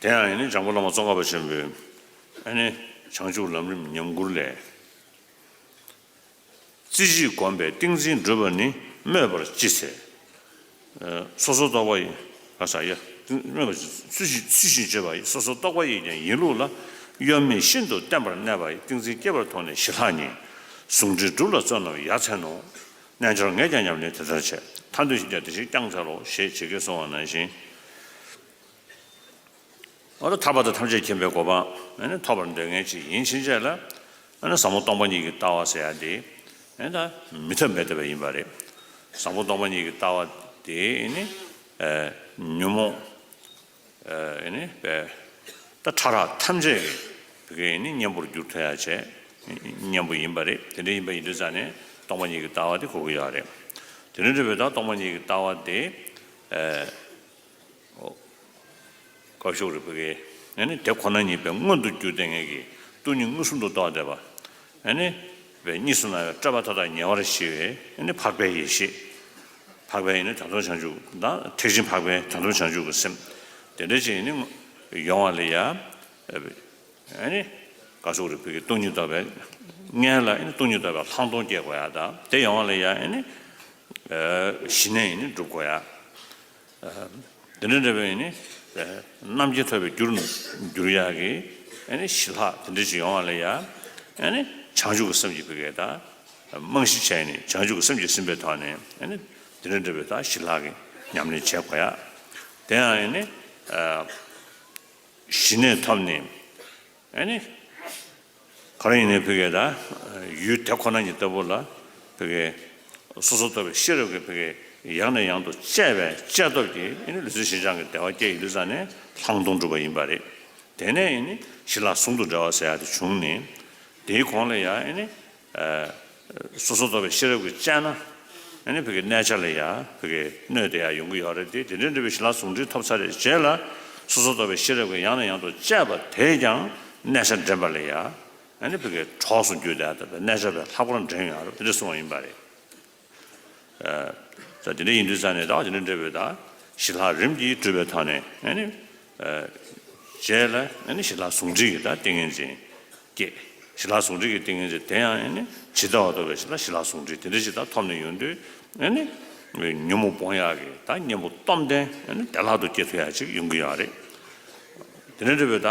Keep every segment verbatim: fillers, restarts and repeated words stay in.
དེ་ཡང་ཨེ་ནི་འཇམ་མགོན་བླ་མ་ཙོང་ཁ་པ་ཆེན་པོས་ཨེ་ནི་བྱང་ཆུབ་ལམ་རིམ་ཉམས་མགུར་ལས། རྩེ་གཅིག་བསྒོམས་པས་ཏིང་འཛིན་འགྲུབ་པ་ནི། སྨོས་པར་ཅི་འཚལ། སོ་སོར་རྟོག་པ་ཡིས། ཨ་ས་ཡ། སྨོས་པར་ཅི། ཚུལ་བཞིན་ཚུལ་བཞིན་བྱེད་པ་ཡིས། སོ་སོར་རྟོག་པ་ཡིས་ཀྱང་ཡིན་ལུགས་ལ། གཡོ་མེད་ཤིན་ཏུ་བརྟན་པར་གནས་པ་ཡི། ཏིང་འཛིན་སྐྱེ་བར་མཐོང་ནས་ཞི་ལྷག་ཉིད། ཟུང་འབྲེལ་སྒྲུབ་ལ་བརྩོན་རྣམས་ཡར་འཚལ་ནོ། རྣལ་འབྱོར་ངས་ཀྱང་ཉམས་ལེན་དེ་ལྟར་བྱས། ཐར་འདོད་སེམས་ཀྱང་དེ་བཞིན་བསྐྱང་འཚལ་ལོ། ཞེས་ཇི་སྐད་གསུངས་པ་ནང་བཞིན། འོ་ད་ཐར་པ་དང་ཐམས་ཅད་མཁྱེན་པའི་གོ་འཕང་ཨ་ནི་ཐོབ་པར་འདོད་མཁན་ཅིག་ཡིན་ཕྱིན་ཆད་ལ། ཨ་ནི་ཟབ་མོ་སྟོང་པ་ཉིད་ཀྱི་ལྟ་བ་ཟེར་ཡ་དེ་ཨ་ནི་ད་མི་ཐབས་མེད་བསྡད་པ་ཡིན་པ་རེད། ཟབ་མོ་སྟོང་པ་ཉིད་ཀྱི་ལྟ་བ་དེ་ཨ་ནི་ཨ་ཉོན་མོངས་ཨ་ནི་པའི་ད་ཕྲ་རགས་ཐམས་ཅད་ཀྱི་བུ་གའི་ཨ་ནི་གཉེན་པོར་འགྱུར་ཐུབ་ཡ་བྱས། གཉེན་པོ་ཡིན་པ་རེད། དེ་འདྲ་ཡིན་པ་ཡིན་དུས་ཙང་ནས་སྟོང་པ་ཉིད་ཀྱི་ལྟ་བ་དེ་གོ་གི་ཡོད་རེད། དེ་འདྲ་འདྲ་བའི་ད་སྟོང་པ་ཉིད་ཀྱི་ལྟ་བ་དེ་ཨ། སྐབས་ཤིག་རེ་བུ་གའི་ཨ་ནི་དེ་ཁོ་ན་ཉིད་པའི་མངོན་དུ་གྱུར་ཏེ་ངེད་ཀྱི་སྟོང་ཉིད་མངོན་སུམ་དུ་རྟོགས་བསྡད་པ། ཨ་ནི་པའི་གཉིས་སུ་སྣང་བའི་སྤྲོས་པ་མཐའ་དག་ཉེ་བར་ཞི་བའི་ཨ་ནི་འཕགས་པའི་ཡེ་ཤེས། འཕགས་པའི་ཨ་ནི་དོན་དམ་བྱང་ཆུབ་དང་ཐེག་ཆེན་འཕགས་པའི་དོན་དམ་བྱང་ཆུབ་ཀྱི་སེམས། དེ་འདྲ་ཅིག་ཨ་ནི་ཡོང་བ་ལ་ཡ། ཨ་ནི་སྐབས་ཤིག་རེ་བུ་གའི་སྟོང་ཉིད་རྟོགས་པའི་མངོན་ལ་ཨ་ནི་སྟོང་ཉིད་རྟོགས་པའི་ལྷག་མཐོང་སྐྱེ་དགོས་ཡ་དང་དེ་ཡོང་བ་ལ་ཡ་ཨ་ནི་ཞི་གནས་ཨ་ནི་སྒྲུབ་དགོས་ཡ། དེ་འདྲ་འདྲ་བའི་ནི་རྣམ་མཁྱེན་ཐོབ་པའི་རྒྱུར་འགྱུར་ཡག་གི་ཨ་ནི་ཞི་ལྷག་དེ་འདྲ་ཞིག་ཡོང་བ་ལ་ཡ། ཨ་ནི་བྱང་ཆུབ་ཀྱི་སེམས་ཀྱི་བུ་གའི་ད་རྨང་གཞི་བྱས་ནས་བྱང་ཆུབ་ཀྱི་སེམས་ཀྱིས་ཟིན་པའི་ཐོག་ནས་ཨ་ནི་དེ་འདྲ་འདྲ་བའི་ད་ཞི་ལྷག་གི་ཉམས་ལེན་བྱེད་དགོས་ཡ། དེ་ཡང་ཨ་ནི་ཞི་གནས་ཐོབ་ནས། ཨ་ནི། ག་རེ་ཡིན་ནའི་བུ་གའི་ད་ཡུལ་དེ་ཁོ་ན་ཉིད་ལྟ་བུ་ལ་བུ་གའི་སོ་སོར་རྟོག་པའི་ཤེས་རབ་ཀྱིས་བུ་གའི་ཡང་ནས་ཡང་དུ་དཔྱད་པའི་དཔྱད་སྟོབས་ཀྱིས་ཨ་ནི་ལུས་སེམས་ཤིན་སྦྱངས་ཀྱི་བདེ་བ་སྐྱེ་ཡོང་དུས་ཙང་ནས་ལྷག་མཐོང་གྲུབ་པ་ཡིན་པ་རེད། དེ་ནས་ཨ་ནི་ཞི་ལྷག་ཟུང་དུ་འབྲེལ་བ་ཟེར་ཡ་དེ་བྱུང་ནས་དེའི་གོང་ལ་ཡང་ཨ་ནི། སོ་སོར་རྟོག་པའི་ཤེས་རབ་ཀྱིས་དཔྱད་ན། ཨ་ནི་བུ་གའི་གནས་ཆ་ལ་ཡ་བུ་གའི་གནོད་དེ་ཡ་ཡོང་གི་ཡོད་རེད་དེ་དེ་འདྲའི་འདྲ་བའི་ཞི་ལྷག་ཟུང་འབྲེལ་ཐོབ་ཚར་རེད་རྗེས་ལ་སོ་སོར་རྟོག་པའི་ཤེས་རབ་ཀྱིས་ཡང་ནས་ཡང་དུ་དཔྱད་པ་དེས་ཀྱང་གནས་ཆ་འདྲེན་པ་ལ་ཡ་ཨ་ནི་བུ་གའི་གྲོགས་སུ་འགྱུར་དེ་ཡ་ད་བུ་གནས་ཆ་བའི་ལྷག་པར་འདྲེན་ཡོང་རེད་དེ་འདྲ་གསུངས་པ་ཡིན་པ་རེད། ད་དེ་འདྲ་ཡིན་དུས་ཙང་ནས་ད་དེ་འདྲ་འདྲ་བའི་ད་ཞི་ལྷག་རིམ་གྱིས་གྲུབ་པའི་ཐོག་ནས་ཨ་ནི། རྗེས་ལ་ཨ་ནི་ཞི་ལྷག་ཟུང་འབྲེལ་གྱི་ད་ཏིང་ངེ་འཛིན་སྐྱེས། ཞི་ལྷག་ཟུང་འབྲེལ་གྱི་ཏིང་ངེ་འཛིན་དེ་ཡང་ཨ་ནི་ཇི་ལྟ་བ་རྟོགས་པའི་ཞི་ལྷག་ཞི་ལྷག་ཟུང་འབྲེལ་དེ་འདྲ་ཞིག་ད་ཐོབ་ནས་ཡོང་དུས་ཨ་ནི་ཉོན་མོངས་སྤོང་ཡག་གི་ད་གཉེན་པོ་སྟོབས་ལྡན་ཨ་ནི་བདེ་བླག་ཏུ་སྐྱེ་ཐུབ་ཡག་ཅིག་ཡོང་གི་ཡོད་རེད། དེ་འདྲ་འདྲ་བའི་ད་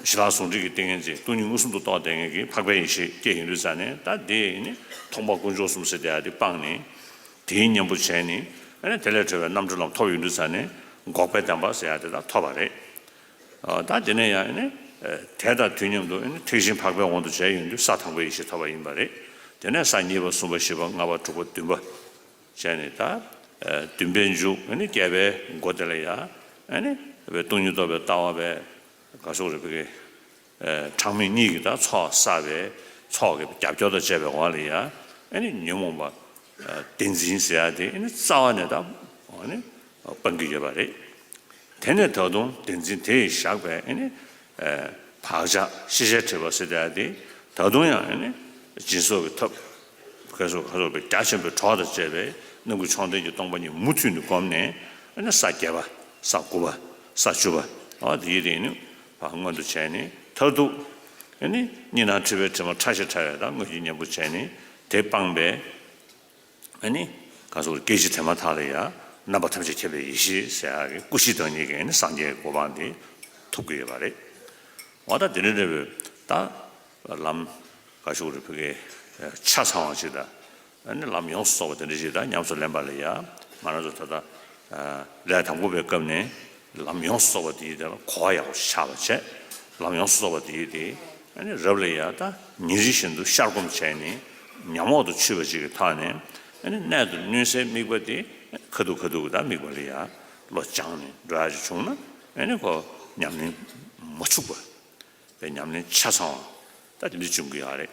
ཞི་ལྷག་ཟུང་འབྲེལ་གྱི་ཏིང་ངེ་འཛིན་སྟོང་ཉིད་མངོན་སུམ་དུ་རྟོགས་བསྡད་མཁན་གྱི་འཕགས་པའི་ཡེ་ཤེས་སྐྱེས་ཡོང་དུས་ཙང་ནས་ད་དེ་ཨ་ནི་མཐོང་སྤང་དཀོན་མཆོག་གསུམ་ཟེར་དེ་ཡ་དེ་སྤངས་ནས། དེའི་གཉེན་པོ་བྱས་ནས་ཨ་ནི་དེ་ལས་གྲོལ་བའི་རྣམ་གྲོལ་ལམ་ཐོབ་ཡོང་དུས་ཙང་ནས་འགོག་པའི་བདེན་པ་ཟེར་ཡ་དེ་དག་ཐོབ་པ་རེད། ཨ་ད་དེ་ནས་ཡང་ཨ་ནི་དེ་དང་དུས་མཉམ་དུ་ཨ་ནི་ཐེག་ཆེན་འཕགས་པའི་དབང་དུ་བྱས་ཡོང་དུས་ས་དང་པོའི་ཡེ་ཤེས་ཐོབ་པ་ཡིན་པ་རེད། དེ་ནས་ས་གཉིས་པ་གསུམ་པ་བཞི་པ་ལྔ་པ་དྲུག་པ་བདུན་པ་བྱས་ནས་ད་བདུན་པའི་མཇུག་ཨ་ནི་བརྒྱད་པའི་འགོ་དེ་ལ་ཡང་ཨ་ནི་སྟོང་ཉིད་རྟོགས་པའི་ལྟ་བ་བས་ག་སོགས་རེད་བུ་གའི། གྲངས་མེད་གཉིས་ཀྱི་ད་ཚོགས་བསགས་པའི་ཚོགས་ཀྱི་རྒྱབ་སྐྱོར་དང་བཅས་པའི་འོག་ལ་ཡ་ཨ་ནི་ཉོན་མོངས་པ་བདེན་འཛིན་ཟེར་ཡ་དེ་ཨ་ནི་རྩ་བ་ནས་ད་ཨ་ནི་སྤང་གི་ཡོད་པ་རེད། དེ་ནས་ད་དུང་བདེན་འཛིན་དེ་ཡིས་བཞག་པའི་ཨ་ནི་བག་ཆགས་ཤེས་བྱའི་དྲི་མ་ཟེར་ཡ་དེ་ད་དུང་ཡང་ཨ་ནི་སྦྱིན་སོགས་ཀྱི་ཐབས་ཁ་སོགས་ཁ་སོགས་པའི་རྒྱ་ཆེན་པོའི་གྲོགས་དང་བཅས་པའི་རྣམ་ཀུན་མཆོག་ལྡན་གྱི་སྟོང་པ་ཉིད་མུ་མཐུད་ནས་བསྒོམས་ནས་ཨ་ནི་ས་བརྒྱད་པ་ས་དགུ་པ་ས་བཅུ་པ་ཨ་དེ་ཡི་རིང་ནས། བ་མངོན་དུ་བྱས་ནས་མཐར་ཐུག་ཨ་ནི་གཉིས་སྣང་འཁྲུལ་པའི་དྲི་མ་ཕྲ་ཞིང་ཕྲ་བའི་དང་དངོས་གཞི་གཉེན་པོ་བྱས་ནས་དེ་སྤངས་པས་ཨ་ནི་ག་སོགས་སྐད་ཅིག་དྲི་མ་དག་ལ་ཡང་རྣམ་པ་ཐམས་ཅད་ཁྱབ་པའི་ཡེ་ཤེས་ཟེར་ཡག་གི་སྐུ་བཞི་བདག་ཉིད་ཀྱི་ཨ་ནི་སངས་རྒྱས་གོ་འཕང་དེ་ཐོབ་ཀྱི་ཡོད་པ་རེད། འོ་ད་དེ་འདྲ་འདྲ་བའི་ད་ལམ་ག་ཤོག་རེ་ཕ་གི་ཆ་ཚང་བ་ཅིག་དང་ཨ་ནི་ལམ་ཡོངས་སུ་རྫོགས་པ་དེ་འདྲ་ཞིག་དང་ཉམས་སུ་ལེན་པ་ལ་ཡང་ང་རང་ཚོ་ད་ལྟ་ལས་དང་པོ་པའི་སྐབས་ནས་ལམ་ཡོངས་སུ་རྫོགས་པ་དེའི་དེ་ལ་གོ་བ་ཡག་པོ་ཞིག་ཆགས་པ་བྱས། ལམ་ཡོངས་སུ་རྫོགས་པ་དེའི་དེ་ཨ་ནི་རབ་ལ་ཡང་ད་ཉིན་རེ་བཞིན་དུ་ཤར་སྒོམ་བྱས་ནས་ཉམས་འོག་ཏུ་ཆུད་པ་ཅིག་གི་ཐོག་ནས་ཨ་ནི་གནད་དུ་བསྣུན་སའི་དམིགས་པ་དེ་ཁ་ཐུག་ཁ་ཐུག་གི་ད་དམིགས་པ་ལ་ཡང་བློ་སྦྱངས་ནས་འགྲོ་ཡག་ཅིག་བྱུང་ན་ཨ་ནི་ཁོ་ཉམས་ལེན་མ་འཆུག་པ། པའི་ཉམས་ལེན་ཆ་ཚང་བ་ད་དེ་འདྲ་བྱུང་གི་ཡོད་རེད།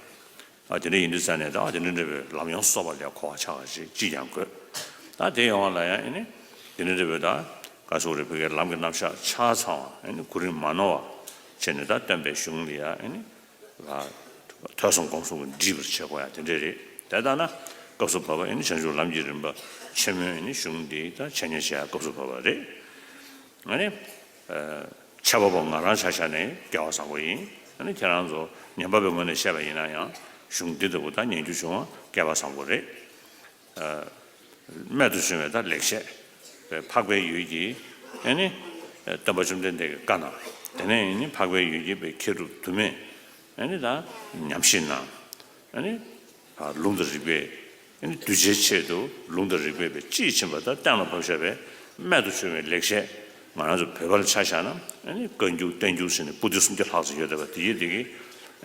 ཨ་དེ་འདྲ་ཡིན་དུས་ཙང་ནས་ད་དེ་འདྲ་འདྲ་བའི་ལམ་ཡོངས་སུ་རྫོགས་པ་ལ་གོ་བ་ཆགས་པ་ཞིག་ཅིག་ཀྱང་དགོས། ད་དེ་ཡོང་བ་ལ་ཡང་ཨ་ནི་དེ་འདྲ་འདྲ་བའི་ད་ག་སོགས་རེ་ཕ་གིའི་ལམ་གྱི་རྣམ་གཞག་ཆ་ཚང་བ་ཨ་ནི་གོ་རིམ་མ་ནོར་བ་བྱས་ནས་ད་སྟོན་པའི་གཞུང་ལ་ཡང་ཨ་ནི་ལ་ཐོས་བསམ་སྒོམ་གསུམ་གྱིས་འདྲིས་པར་བྱེད་དགོས་ཡ་དེ་འདྲ་རེད། དེ་ལྟར་ན་སྐབས་སུ་བབ་པ་ཨ་ནི་བྱང་ཆུབ་ལམ་གྱི་རིམ་པ་ཆེན་མོའི་ཨ་ནི་གཞུང་འདི་ད་འཆད་ཉན་བྱེད་ཡ་སྐབས་སུ་བབ་པ་རེད། ཨ་ནི། ཆབ་པ་པོ་ང་རང་ཆ་བཞག་ནས་སྐལ་བ་བཟང་པོ་ཡིན། ཨ་ནི་ཁྱེད་རང་ཚོ་ཉན་པ་པོའི་ངོས་ནས་བཤད་པ་ཡིན་ན་ཡང་གཞུང་འདི་ལྟ་བུ་ད་ཉན་རྒྱུ་བྱུང་བ་སྐལ་བ་བཟང་པོ་རེད། རྨད་དུ་བྱུང་བའི་ད་ལེགས་བཤད། འཕགས་པའི་ཡུལ་གྱི་ཨ་ནི་སྟོན་པ་བཅོམ་ལྡན་འདས་ཀྱི་བཀའ་གནང་། དེ་ནས་ཨ་ནི་འཕགས་པའི་ཡུལ་གྱི་མཁས་གྲུབ་དུ་མས་ཨ་ནི་ད་ཉམས་བཞེས་གནང་། ཨ་ནི་ལུང་དང་རིགས་པས་ཨ་ནི་གདུལ་བྱའི་ཆེད་དུ་ལུང་དང་རིགས་པས་དཔེ་དཔྱིས་ཕྱིན་པ་ད་གཏན་ལ་ཕབ་བཞག་པའི་རྨད་དུ་བྱུང་བའི་ལེགས་བཤད། ང་རང་ཚོ་བོད་པ་ལ་ཆ་བཞག་ན་ཨ་ནི་བཀའ་འགྱུར་བསྟན་འགྱུར་ཟེར་ནས་པོ་ཏི་སུམ་བརྒྱ་ལྷག་ཙམ་ཡོད་བསྡད་པ་དེ་ཡི་དེ་གི་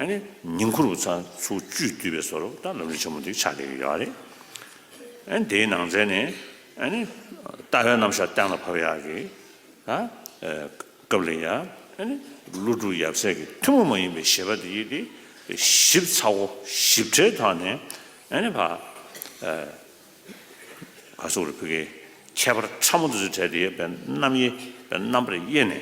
ཨ་ནི་ཉིང་ཁུ་རུ་ཚང་ཚུར་བཅུད་བསྡུས་པའི་བཟོ་འདྲ་ད་ལམ་རིམ་ཆེན་མོ་འདི་ཆགས་བསྡད་ཀྱི་ཡོད་རེད། ཨ་ནི་དེའི་ནང་ཚན་ནས་ཨ་ནི་ལྟ་བའི་རྣམ་གཞག་གཏན་ལ་ཕབ་ཡག་གི་ད་སྐབས་ལ་ཡ་ཨ་ནི་ཀླུ་སྒྲུབ་ཡབ་སྲས་ཀྱི་ཐུན་མོང་མ་ཡིན་པའི་བཞེད་པ་དེ་ཡི་དེ་ཞིབ་ཚགས་པོ་ཞིབ་ཕྲའི་ཐོག་ནས་ཨ་ནི་ཕ། ག་ཟེར་དགོས་རེད། བོད་ཀྱི་ཁྱད་པར་ཕྲ་མོ་དེ་ཚོའི་གྲས་དེ་ཡོད་པའི་རྣམ་དབྱེ་པའི་རྣམ་པར་དབྱེ་ནས་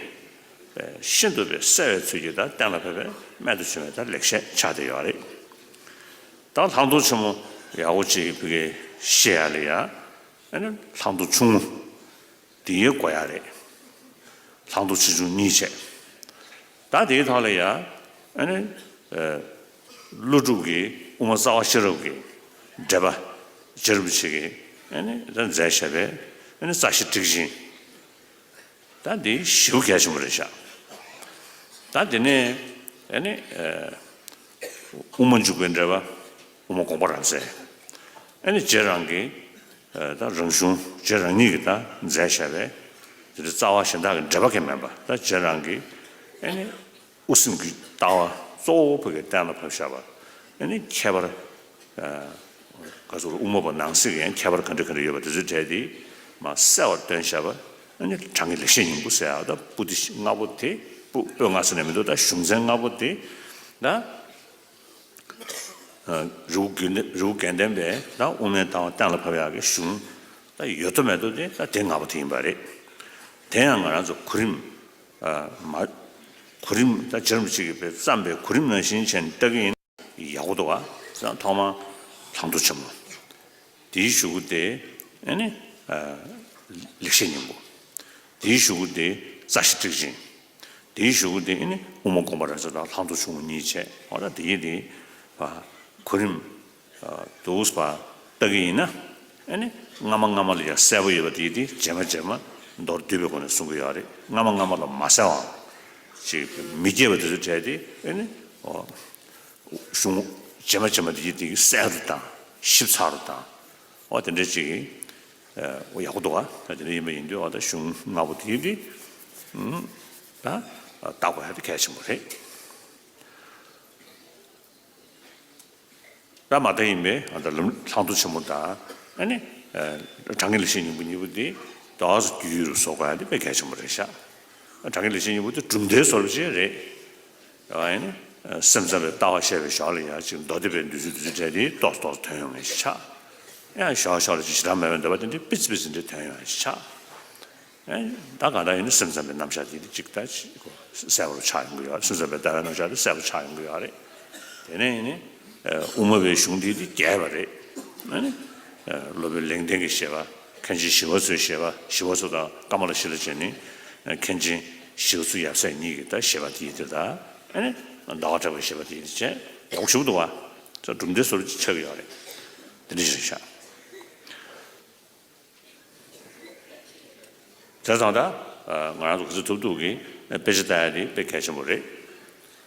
ཤིན་ཏུ་བས་གསལ་བའི་ཚུལ་གྱིས་ད་གཏན་ལ་ཕབ་པའི་རྨད་དུ་བྱུང་བའི་ད་ལེགས་བཤད་ཆགས་བསྡད་ཡོད་རེད། ད་ལྷག་རྡོར་ཆེན་མོ་ཡག་པོ་ཅིག་བོད་ཀྱི་བཤད་ཡ་ལ་ཡ་ཨ་ནི་ལྷག་རྡོར་ཆུང་ངུ་དེ་ཡི་དགོས་ཡ་རེད། ལྷག་རྡོར་ཆེ་ཆུང་གཉིས་བྱས། ད་དེའི་ཐོག་ལ་ཡ་ཨ་ནི་ཀླུ་སྒྲུབ་ཀྱི་དབུ་མ་རྩ་བ་ཤེས་རབ་ཀྱི་འགྲེལ་པ་རྗེ་རིན་པོ་ཆེ་གིས་ཨ་ནི་ད་མཛད་བཞག་པའི་ཨ་ནི་རྩ་ཤེ་ཊཱིཀ་ཆེན། ད་འདི་ཞེ་པོ་གལ་ཆེན་པོ་རེད་ཤག་ད་དེ་ནས་ཨ་ནི་དབུ་མ་འཇུག་པའི་འགྲེལ་པ་དབུ་མ་དགོངས་པ་རབ་གསལ། ཨ་ནི་རྗེ་རང་གི་ད་རང་གཞུང་རྗེ་རང་ཉིད་ཀྱིས་ད་མཛད་བཞག་པའི་དེ་རྩ་བ་གཞན་དག་གི་འགྲེལ་པ་གང་མིན་པ་ད་རྗེ་རང་གི་ཨ་ནི་དབུ་སེམས་ཀྱི་ལྟ་བ་གཙོ་བོ་བོད་ཀྱི་གཏན་ལ་ཕབ་བཞག་པ་ཨ་ནི་ཁྱད་པར། ག་ཟེར་དབུ་མ་པ་ནང་གསེས་ཀྱི་ཡང་ཁྱད་པར་ག་འདྲ་ག་འདྲ་ཡོད་པ་དེ་ཚོའི་གྲས་དེ་མར་གསལ་བར་སྟོན་བཞག་པ་ཨ་ནི་དྲང་གི་ལེགས་བཤད་སྙིང་པོ་ཟེར་ཡག་ད་པོ་ཏི་ལྔ་པོ་དེ་པོ་པོད་ལྔ་ཟེར་ནས་མི་འདུག་ད་གཞུང་ཚན་ལྔ་པོ་དེ་ད་རི་བོ་དགེ་ལྡན་རི་བོ་དགེ་ལྡན་པའི་ད་དབུ་མའི་ལྟ་བ་གཏན་ལ་ཕབ་ཡག་གི་གཞུང་ད་ཡོད་དོ་མེད་དོ་དེ་ད་དེ་ལྔ་པོ་དེ་ཡིན་པ་རེད། དེ་ཡང་ང་རང་ཚོ་གོ་རིམ་མ་གོ་རིམ་ད་རྗེ་རིན་པོ་ཆེ་གིས་བརྩམས་པའི་གོ་རིམ་ནང་བཞིན་བྱས་ནས་ལྟ་གི་ཡིན། ཡག་པོ་འདུག་ག་ཐོག་མར་ལྷག་རྡོར་ཆེན་མོ། དེའི་གཞུག་གུ་དེ་ཨ་ནི་ལེགས་བཤད་སྙིང་པོ། དེའི་གཞུག་གུ་དེ་རྩ་ཤེ་ཊཱིཀ་ཆེན། དེའི་གཞུག་གུ་དེ་ཨ་ནི་དབུ་མ་དགོངས་པ་རབ་གསལ་དང་ལྷག་རྡོར་ཆུང་ངུ་གཉིས་བྱས་འོ་ད་དེ་ཡི་དེ་གོ་རིམ་དུ་ལྟ་གི་ཡིན་ན་ཨ་ནི་སྔ་མ་སྔ་མ་ལ་ཡང་གསལ་པོ་ཡོད་པ་དེ་ཡི་དེ་རྗེས་མ་རྗེས་མ་མདོར་བསྡུས་པའི་སྒོ་ནས་གསུང་གི་ཡོད་རེད། སྔ་མ་སྔ་མ་ལ་མ་གསལ་བའང་ཅིག་མི་སྐྱེ་བ་དེ་ཚོ་བྲལ་ཏེ་ཨ་ནི་འོ། གཞུང་རྗེས་མ་རྗེས་མ་དེ་ཡི་དེ་གསལ་རུ་དང་ཞིབ་ཚགས་རུ་དང་འོ་དེ་འདྲ་ཅིག་ཡག་པོ་འདུག་ག་ད་དེ་འདྲ་ཡིན་པ་ཡིན་དུས་འོ་ད་གཞུང་ལྔ་པོ་དེ་ཡི་དེ་ད་ལྟ་དགོས་ཡ་དེ་གལ་ཆེན་པོ་རེད། ད་མ་མཐའ་ཡིན་པའི་ཨ་ད་ལམ་ལྷག་རྡོར་ཆེན་མོ་དང་ཨ་ནི་དྲང་གནས་ལེགས་བཤད་སྙིང་པོ་གཉིས་པོ་འདི་ཏོག་ཙམ་རྒྱུས་ཡོད་རུ་བཟོ་དགོས་ཡ་འདི་དཔེ་གལ་ཆེན་པོ་རེད་ཤག་དྲང་གནས་ལེགས་བཤད་སྙིང་པོ་འདི་གྲུབ་མཐའི་བཟོ་འདྲ་ཅིག་རེད། ཨ་ནི་སེམས་ཙམ་པའི་ལྟ་བ་བཤད་པའི་ཞོར་ལ་ཡ་ཅིག་མདོ་སྡེ་པའི་འདུལ་ཚུལ་འདུལ་ཚུལ་གྲས་འདི་ཏོག་ཙམ་ཏོག་ཙམ་ཐོན་ཡོང་ངེས་ཤག་ཡང་ཞོར་ཞོར་ལ་ཅིག་ཞེ་དྲག་མེད་པའི་འདོད་པ་དེ་འདྲ་པིཙི་པིཙི་འདྲ་ཐོན་ཡོང་ངེས་ཤག་ཨེ། ད་གང་ལྟར་ཡིན་ན་སེམས་ཙམ་པའི་རྣམ་གཞག་དེ་གཅིག་ལྟ་གཅིག་གསལ་པོར་ཆགས་ཡོང་གི་ཡོད་རེད། སེམས་ཙམ་པའི་ལྟ་བའི་རྣམ་གཞག་དེ་གསལ་པོ་ཆགས་ཡོང་གི་ཡོད་རེད། དེ་ནས་ཡིན་ནི། དབུ་མ་པའི་གཞུང་འདི་དེ་རྒྱས་པ་རེད། ཨ་ནི། སློབ་དཔོན་ལེགས་ལྡན་གྱི་བཞེད་པ། མཁན་ཆེན་ཞི་བ་འཚོའི་བཞེད་པ། ཞི་བ་འཚོ་དང་ཀ་མ་ལ་ཤཱི་ལ་བྱས་ནི། མཁན་ཆེན་ཞི་བ་འཚོ་ཡབ་སྲས་གཉིས་ཀྱི་ད་བཞེད་པ་དེ་ཡིན་དེ་ད། ཨ་ནི། ཟླ་བ་གྲགས་པའི་བཞེད་པ་དེ་ཡིན་བྱས་ཡག་པོ་ཞིག་འདུག་བ། གྲུབ་མཐའི་བཟོ་འདྲ་ཅིག་ཆགས་ཀྱི་ཡོད་རེད། དེ་འདྲ་ཞིག་རེད་ཤག་བྱས་ཙང་ད། ང་རང་ཚོ་ག་ཚོད་ཐུབ་ཐུབ་ཀྱིས་དཔེ་ཆ་ལྟ་ཡ་དེ་དཔེ་གལ་ཆེན་པོ་རེད།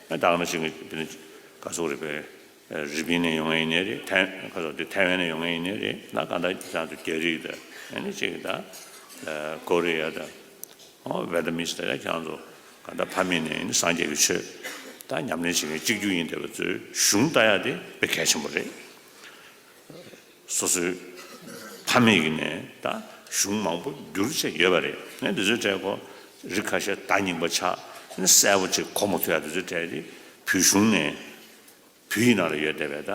ད་ག་ནང་བཞིན་གྱི་དཔེར་ན་ག་ཚོད་རེད་པས། རི་པིན་ནས་ཡོང་ཡ་ཡིན་ནའི་རེད། ཐའེ་ག་ཚོད་དེ་ཐའེ་ཝན་ནས་ཡོང་ཡ་ཡིན་ནའི་རེད། ད་ག་ད་ང་ཚོ་རྒྱ་རིགས་དང་ཨ་ནི་གཅིག་ད་ཀོ་རི་ཡ་དང་ཨོ་ཝེ་ཏི་ནམ་ད་ཡ་ཁྱེད་རང་ཚོ་ག་ད་ཕ་མེས་ནས་ཨ་ནི་སངས་རྒྱས་ཀྱི་ཆོས་ད་ཉམས་ལེན་བྱེད་མཁན་གཅིག་གྱུར་ཡིན་བསྡད་པ་ཚོའི་གཞུང་ལྟ་ཡ་དེ་དཔེ་གལ་ཆེན་པོ་རེད། སོ་སོའི་ཕ་མེས་ཀྱི་ནས་ད་གཞུང་མང་པོ་བསྒྱུར་བྱས་ཡོད་པ་རེད། ནས་འདི་ཚོའི་གྲས་ཁོ་རིགས་ཁ་ཤས་ད་རྙིང་པ་ཆགས་ནས་གསལ་པོ་ཅིག་གོ་མ་ཐུབ་ཡ་འདི་ཚོའི་གྲས་དེ་བོད་གཞུང་ནས་བོད་ཡིག་ནང་ལ་ཡོད་བསྡད་པའི་ད་